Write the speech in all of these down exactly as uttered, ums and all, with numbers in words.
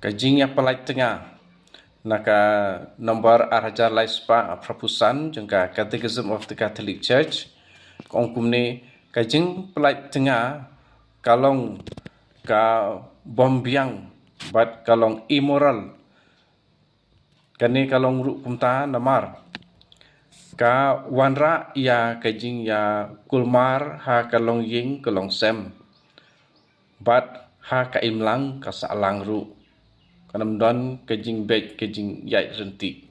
Ka jingïapynlait tnga na ka nombor ar hajar lai spah phra phew san jong ka Catechism of the Catholic Church ka ong kumne: ka jingpynlait tnga ka long ka bym biang bad ka long immoral. Kane ka long ruh kumta namar ka wanrah ïa ka jingïakulmar ha ka longïing ka longsem bad ha ka imlang ka sahlang ruh. Kan ym don ka jingbeit ka jingïaid ryntih.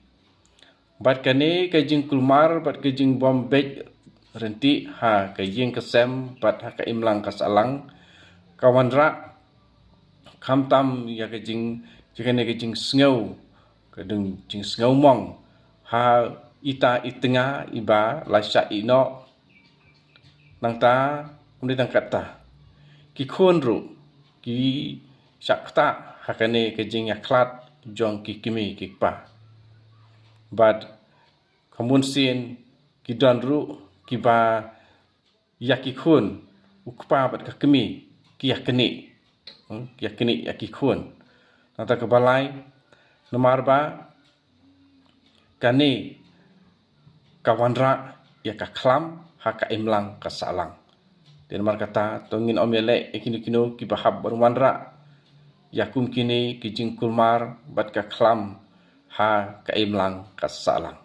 Bad kane ka jingkulmar bad ka jingbym beit ryntih ha ka ïing ka sem bad ha ka imlang ka sahlang ka wanrah khamtam ïa ka jing, ïa kane ka jingsngew, ka dang jingsngew mong ha ita i tnga iba la shah ïehnoh. Nangta kumne tang katta, ki khun ruh ki shah ktah ha kane ka jingïakhlad jong ki kmie ki kpa. Bad ka bun sien ki don ruh kiba ïa ki khun, u kpa bad ka kmie ki ïaknieh. Hmm, ki ïaknieh ïa ki khun. Nangta kaba lai, namar ba kane ka wanrah ïa ka khlam ha ka imlang ka sahlang. Te namar kata to ngin ym ïaleh ïa kino kino kiba hap ban wanrah ïa kum kine ki jingkulmar bad ka khlam ha ka imlang ka sahlang.